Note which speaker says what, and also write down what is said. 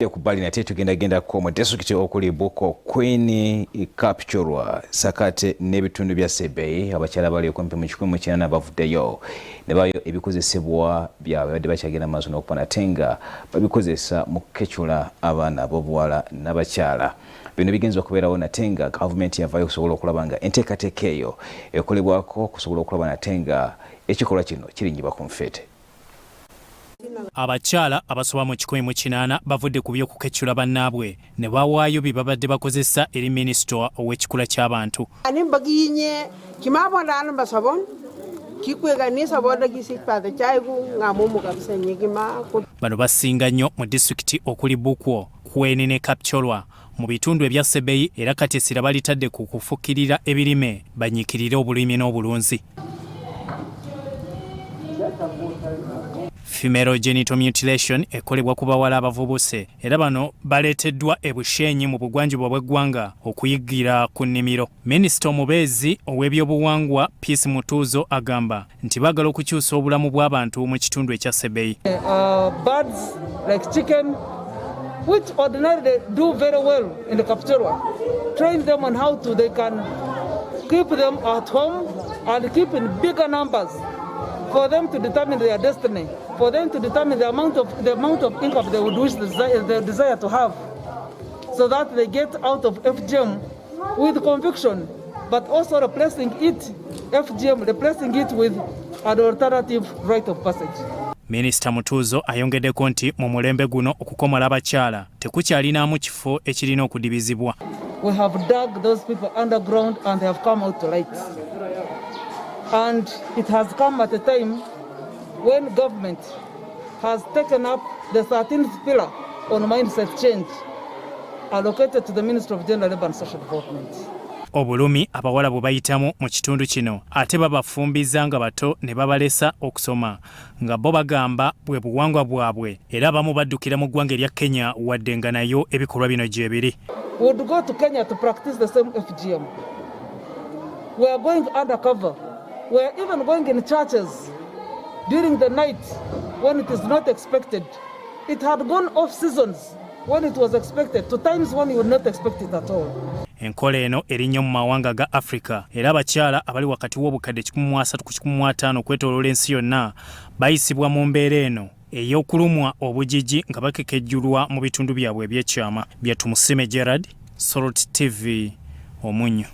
Speaker 1: Ku bbali nate tugenda gendako mu disitulikiti okuli Buko, Queen, Kapchorwa, Sakate n'ebitundu bya Sebei. Abakyala bali okumpi mu 180 bavuddeyo ne bayo ebikozesebwa byabwe badde bakyagenda maaso n'okuba nate nga babikozesa mu kukecula abaana ab'obuwala n'abakyala. Bino bigenza okubeerawo nate nga gavumenti yavaayo okusobola okulaba nga enteekateeka eyo ekolebwako okusobola okulaba nate nga ekikolwa kino kirinnyibwa ku nfeete.
Speaker 2: Abakyala abasoba mu 180 bavudde ku by'okukecula bannaabwe ne bawaayo bye babadde bakozesa eri minisita ow'ekikula ky'abantu. Bano basinga nnyo mu disitulikiti okuli Bukwo, Kween ne Kapchorwa mu bitundu ebya Sebei era kati essira balitadde ku kufukirira ebirime banyiikirire obulimi n'obulunzi. Female genital mutilation ekolebwa ku bawala abavubuse era bano baleeteddwa e Bushenyi mu bugwanjuba bw'eggwanga okuyigira ku nnimiro. Minisita omubeezi ow'ebyobuwangwa Peace Mutuuzo agamba nti baagala okukyusa obulamu bw'abantu mu kitundu ekya Sebei.
Speaker 3: Birds like chicken, which ordinarily do very well in the Kapchorwa. Train them on how to they can keep them at home and keep in bigger numbers for them to determine their destiny, for them to determine the amount of income they would wish desire, they desire to have, so that they get out of FGM with conviction, but also replacing it, FGM, replacing it with an alternative rite of passage.
Speaker 2: Minisita Mutuuzo ayongeddeko nti mu mulembe guno okukomola abakyala tekukyalinamu kifo ekirina okudibizibwa.
Speaker 3: We have dug those people underground and they have come out to light. And it has come at a time when government has taken up the 13th pillar on mindset change allocated to the Ministry of Gender, Labour and Social Development.
Speaker 2: Obulumi abawala bwe bayitamu mu kitundu kino ate babafumbiza nga bato ne babalesa okusoma nga bo bagamba bwe buwangwa bwabwe era abamu baddukira mu ggwanga erya Kenya wadde nga nayo ebikolwa bino gye biri.
Speaker 3: Would go to Kenya to practice the same FGM. We are going undercover. We are even going in churches during the night when it is not expected. It had gone off seasons when it was expected to times when you would not expect it at all.
Speaker 2: Enkola eno eri nnyo mu mawanga ga Africa era abakyala abali wakati w'obukadde 13 ku 15 okwetooloola ensi yonna bayisibwa mu mbeera eno ey'okulumwa obujiji nga bakekejjulwa mu bitundu byabwe ebyekyama. Byatumusime Gerard, Salt TV, Omunyu.